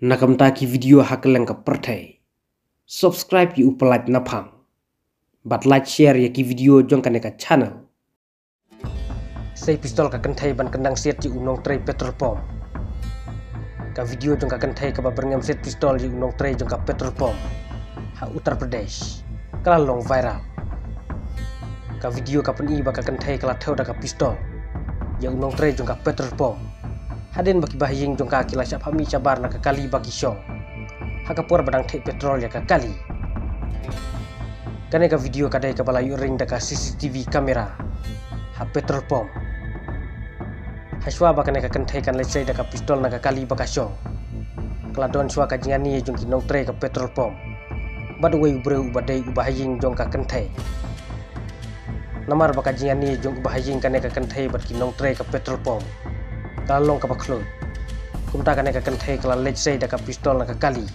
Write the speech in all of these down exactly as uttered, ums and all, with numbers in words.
Na ka bynta ki video ha kylleng ka pyrthei, subscribe ïa u Pyllait Naphang bad like share ïa ki video jong kane ka channel. Sei pistol ka kynthei ban kyndang siat ïa u nongtrei petrol pump. Ka video jong ka kynthei kaba byrngem siat pistol ïa u nongtrei jong ka petrol pump ha Uttar Pradesh ka la long viral. Ka video ka pyni ba ka kynthei ka la thew da ka pistol ïa u nongtrei jong ka petrol pump hadien ba ki bahaïing jong ka ki la shah phah mih shabar na ka kali ba ki shong ha ka por ba dang theh petrol ïa ka kali. Kane ka video ka dei kaba la ïoh ring da ka C C T V camera ha petrol pump. Hashwa ba kane ka kynthei kan leit sei da ka pistol na ka kali ba ka shong, ka la don shuwa ka jingïaid jong ki nongtrei ka petrol pump bad uwei u briew uba dei u bahaïing jong ka kynthei. Namar ba ka jingïaid jong u bahaïing kane ka kynthei bad ki nongtrei ka petrol pump ka la long kaba khluit, kumta kane ka kynthei ka la leit sei da ka pistol na ka kali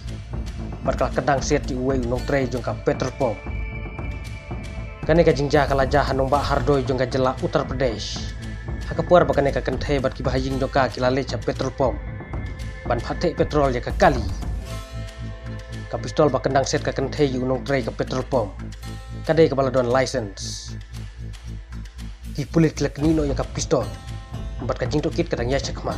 bad ka la kyndang siat ïa uwei u nongtrei jong ka petrol pump. Kane ka jingjia ka la jia ha nongbah Hardoi jong ka jylla Uttar Pradesh ha ka por ba kane ka kynthei bad ki bahaïing jong ka ki la leit sha petrol pump ban phah theh petrol ïa ka kali. Ka pistol ba kyndang siat ka kynthei ïa u nongtrei ka petrol pump ka dei kaba la don license. Ki pulit ki la knieh noh ïa ka pistol bad ka jingtohkit ka dang ïaid shakhmat.